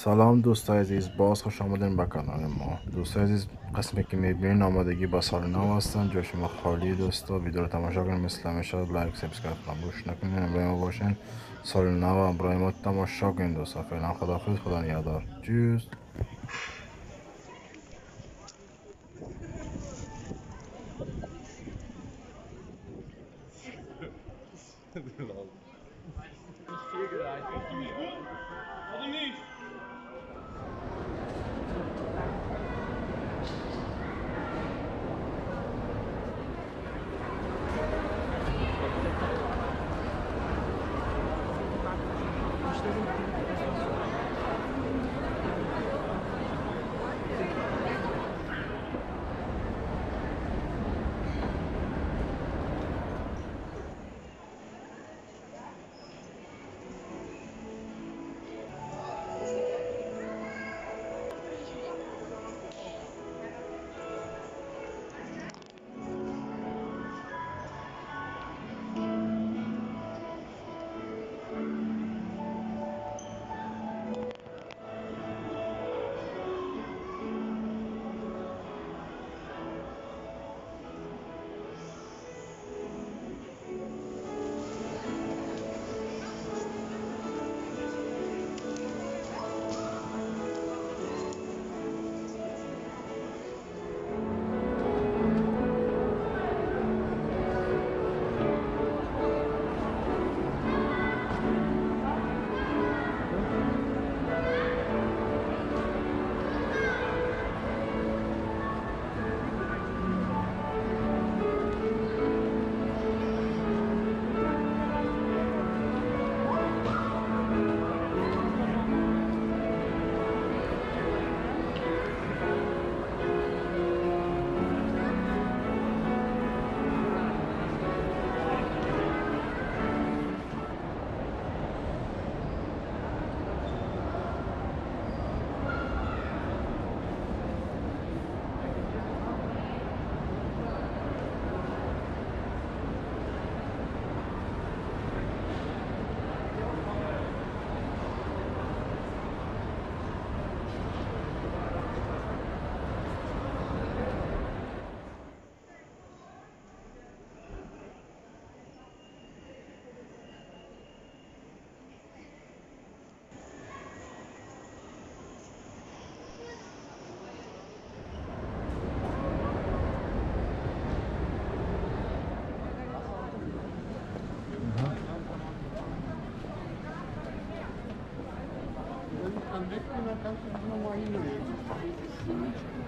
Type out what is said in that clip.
سلام دوستای عزیز، باز خوش آمدین به کانال ما. دوستای عزیز، قسمی که میبینین آمادگی با سال نو هستن. جای شما خالی دوستا. ویدیو رو تماشا کنین، مثل همیشه like subscribe فراموش نکنین. همراه ما باشین، سال نو همراه ما تماشا کنین دوستا. فعلا خداحافظ، خدا نگهدار. Tschüss. Oder nicht? Dann weg und dann kannst du dich nochmal hinlegen.